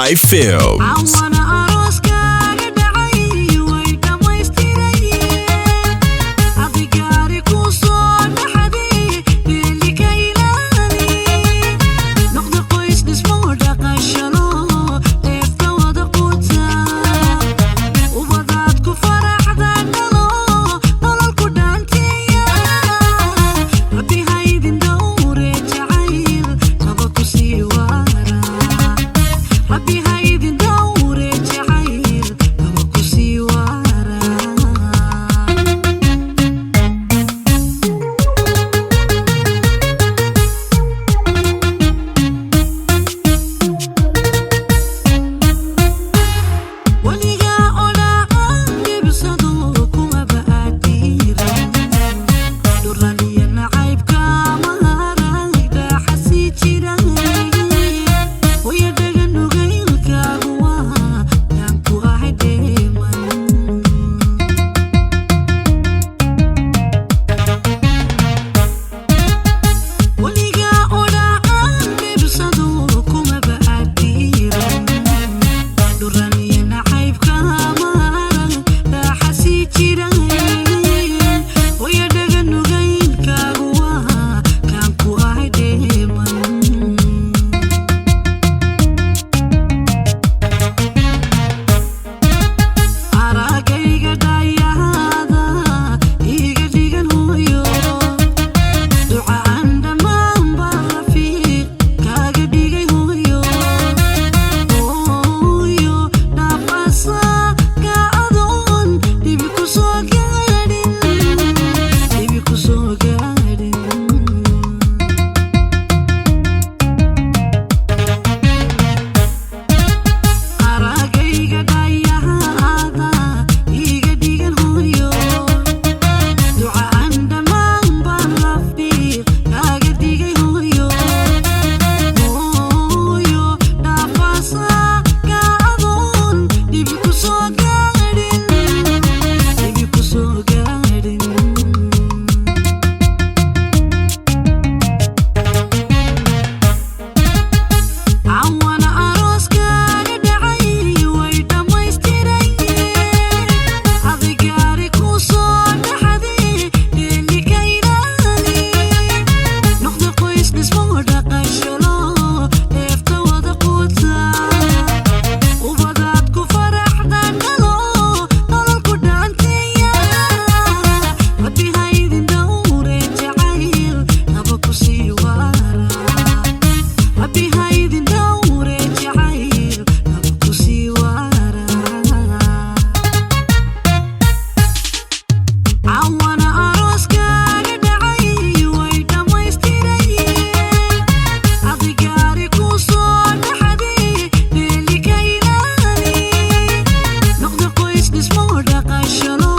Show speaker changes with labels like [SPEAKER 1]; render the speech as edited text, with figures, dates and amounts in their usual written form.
[SPEAKER 1] Sky Films.
[SPEAKER 2] Cawana arooskaaga dhacay way dhammaystirayeen, adigaari ku soo dhaxday beeli ka ilaali, noqda qoys dhismo dhaqashalo dheefta wada quta, ubadaad ku faraxda dhalo nolol ku dhaanteeya. Rabbi haydin dhowre, jacayl qaba ku sii waara. Rabbi haydin dhowre, jacayl qaba ku sii waara. Weligaa odhaan dhibsado kumaba aadiira, dhuraniya nacaybka maharagda xasii jira. Hooya dhaga nugaylkaagu waa yaan ku ahay dheeman. Weligaa odhaan dhibsado kumaba aadiira, dhuraniya nacaybka maharag raaxasii jira. Hooya dhaga nugaylkaagu waa kaan ku ahay dheeman. Aragayga dhayaada iga dhigan hooyo, ducaan dhammaan baa rafiiq kaaga dhigay hooyo. Hooyo dhaafasa ka adoon dhibi ku soo gaadhin, dhibi ku soo gaadhin. Aragayga dhayaada iga dhigan hooyo, ducaan dhammaan baan rafiiq kaaga dhigay hooyo. Hooyo dhaafasa ka adoon dhibi ku soo gaadhin, dhibi ku soo gaadhin. Cawana arooskaaga dhacay way dhammaystirayeen, adigaari ku soo dhaxday dheeli ka ilaali, noqda qoys dhismo dhaqashalo dheefta wada quta, ubadaad ku faraxda dhalo nolol ku dhaanteeya. Rabbi haydin dhowre, jacayl qaba ku sii waara. Rabbi haydin dhowre, jacayl qaba ku sii waara. Cawana arooskaaga dhacay way dhammaystirayeen, adigaari ku soo dhaxday dheeli ka ilaali, noqda qoys dhismo dhaqashalo.